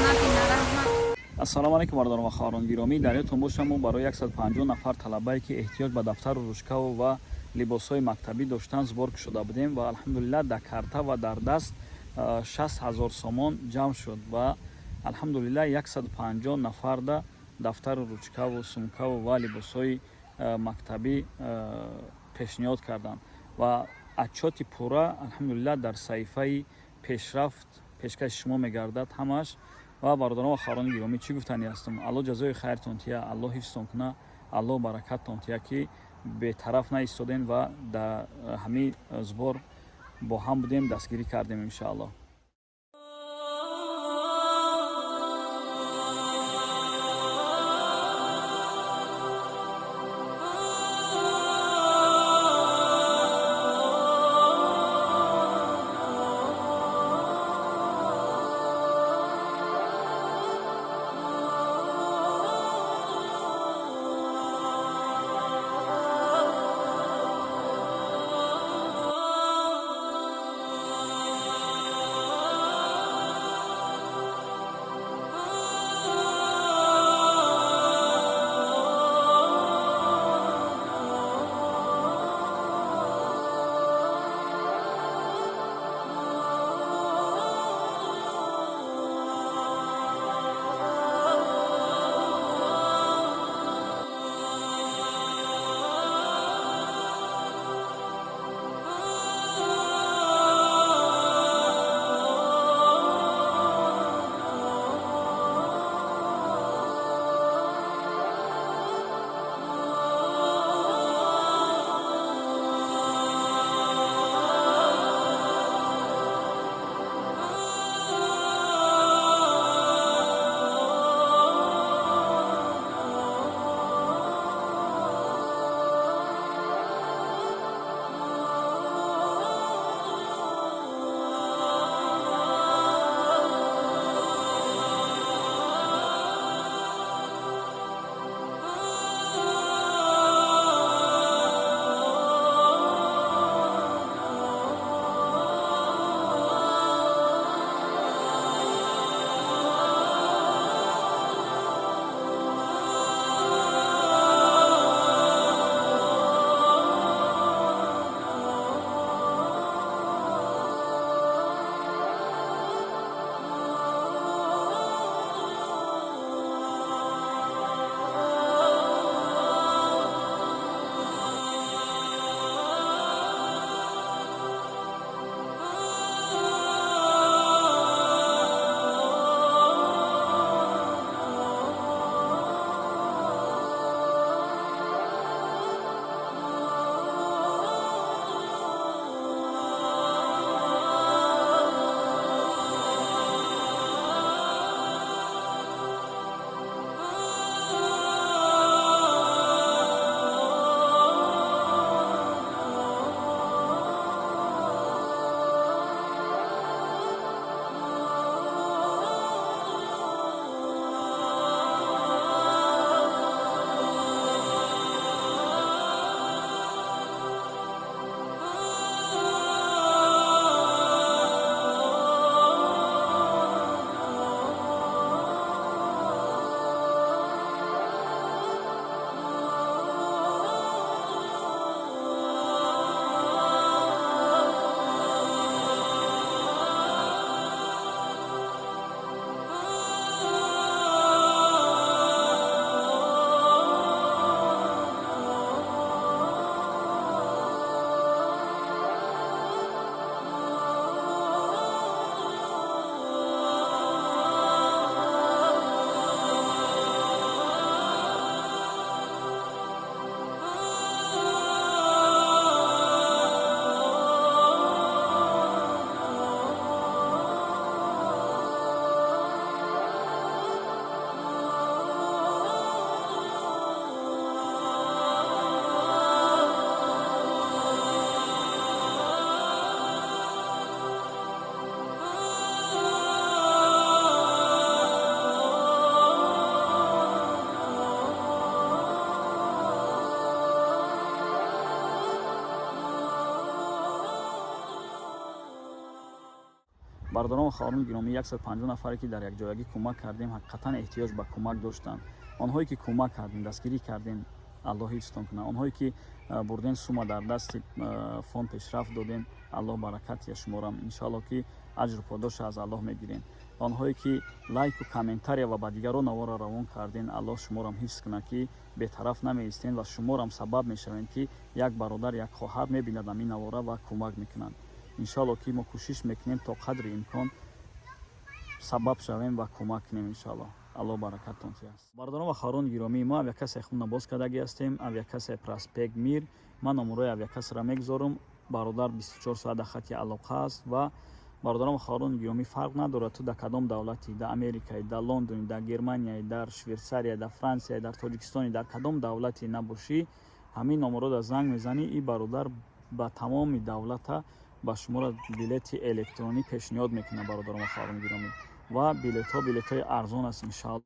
Набина, раҳмат. Ассалому алайкум, бародарон ва хоҳарон гиромӣ. Дар ёдтон бошад, мо барои 150 нафар талабае, ки эҳтиёҷ ба дафтару ручкаву ва либосҳои мактабӣ доштанд, сбор шуда будем ва алҳамдулиллаҳ, дар карта ва дар даст 60 ҳазор сомон ҷамъ шуд ва алҳамдулиллаҳ, 150 нафарда дафтару ручкаву сумкаву ва либосҳои мактабӣ пешниҳод карданд ва отчёти пурра, алҳамдулиллаҳ, дар саҳифаи пешрафт пешкаши шумо мегардад ҳамааш. Ва бародарон ва хоҳарони гиромӣ, чӣ гуфтанӣ ҳастам? Аллоҳ ҷазои хайртон тия, Аллоҳ ҳифзтон куна, Аллоҳ баракаттон тия, ки бетараф наистодем ва дар ҳамин сбор бо ҳам будем, дастгирӣ кардем, иншоаллоҳ. Бародарон ва хоҳарони гиромӣ, 150 нафаре, ки дар якҷоягӣ кӯмак кардем, ҳақиқатан эҳтиёҷ ба кӯмак доштанд. Онҳое, ки кӯмак кардем, дастгирӣ кардем, Аллоҳ ҳифзтон кунад. Онҳое, ки бурден, сума дар дасти фонд «Пешрафт» додем, Аллоҳ баракат я шуморам. Иншоалло, ки аҷру подоша аз Аллоҳ мегирем. Онҳое, ки лайку комментария ва ба дигарон наворро равон карден, Аллоҳ шуморам ҳифз кунад, ки бетараф намеистен ва шуморам сабаб мешавем, ки як бародар, як хоҳар мебинад ҳамин навора ва кӯмак мекунанд. Иншоалло, ки мо кӯшиш мекунем, то қадри имкон сабаб шавем ва кӯмак кунем. Иншоалло, Аллоҳ баракаттон тиҳад. Бародарон ва хоҳарони гиромӣ, мо авиакассаи худна боз кардагӣ ҳастем, авиакассаи «Проспект Мир». Ман номерои авиакассаро мегузорам. Бародар 24 соат дар хати алоқа аст. Ва, бародарон ва хоҳарони гиромӣ, фарқ надорад, ту дар кадом давлатӣ: дар Америкаи, дар Лондони, дар Германияи, дар Швейтсария, дар Франсия, дар Тоҷикистони, дар кадом давлате набошӣ, ҳамин номерода занг мезанӣ, ин бародар ба тамоми давлата ба шуморо билети электронӣ пешниҳод мекунад. Бародарон ва хоҳарони гиромӣ, ва билетҳо билетҳои арзон аст, иншоалло.